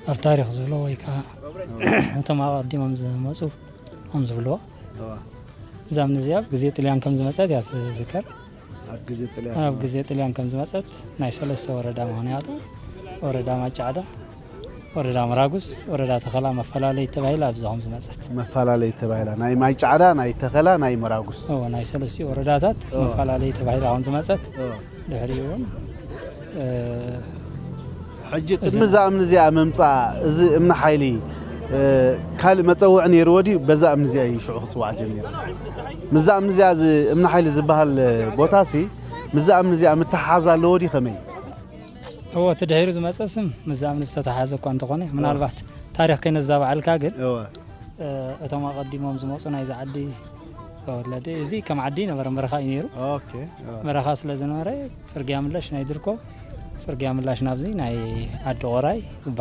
ኣብ ታሪኽ ዝብሎ ወይ ከዓ እቶም ኣቐዲሞም ዝመፁ ከም ዝብልዎ፣ እዋ። እዛ እምኒ እዚኣ ኣብ ግዜ ጥልያን ከም ዝመፀት እያ ትዝከር። ኣብ ግዜ ጥልያን። ኣብ ግዜ ጥልያን ከም ዝመፀት ናይ ሰለስተ ወረዳ ምኽንያቱ ወረዳ ማይጫዕዳ፣ ወረዳ ምራጉስ፣ ወረዳ ተኸላ መፈላለይ ተባሂላ ኣብዚ ከም ዝመፀት። መፈላለይ ተባሂላ ናይ ማይጫዕዳ፣ ናይ ተኸላ፣ ናይ ምራጉስ። እዎ፣ ናይ ሰለስቲኡ ወረዳታት እዎ። መፈላለይ ተባሂላ ከም ዝመፀት እዎ። ድሕሪኡ እውን፣ እ፣ ሕጂ እዚ ቅድሚ እዛ እምኒ እዚኣ ምምፃእ እዚ እምኒ ሓይሊ፣ እ፣ ካልእ መፀውዒ ነይርዎ ድዩ? በዛ እምኒ እዚኣ እዩ ሽዑ ክፅዋዕ ጀሚሩ። ምስዛ እምኒ እዚኣ እዚ እምኒ ሓይሊ ዝበሃል ቦታሲ ምስዛ እምኒ እዚኣ ምትሓሓዝ ኣለዎ ድዩ ከመይ? እዎ፣ እቲ ድሒሩ ዝመፀ ስም ምስዛ እምኒ ዝተተሓሓዘ እኳ እንተኾነ፣ ምናልባት ታሪኽ ከይነዛባዕልካ ግን፣ እወ። እ፣ እቶም ኣቐዲሞም ዝመፁ ናይዚ ዓዲ ተወለዲ፣ እዚ ከም ዓዲ ነበረ፣ በረኻ እዩ ነይሩ። ኦኬ፣ እወ። በረኻ ስለ ዝነበረ፣ ፅርግያ ምላሽ ናይ ድርኮ፣ ፅርግያ ምላሽ ናብዚ ናይ ዓዲ ቆራይ ይበሃል።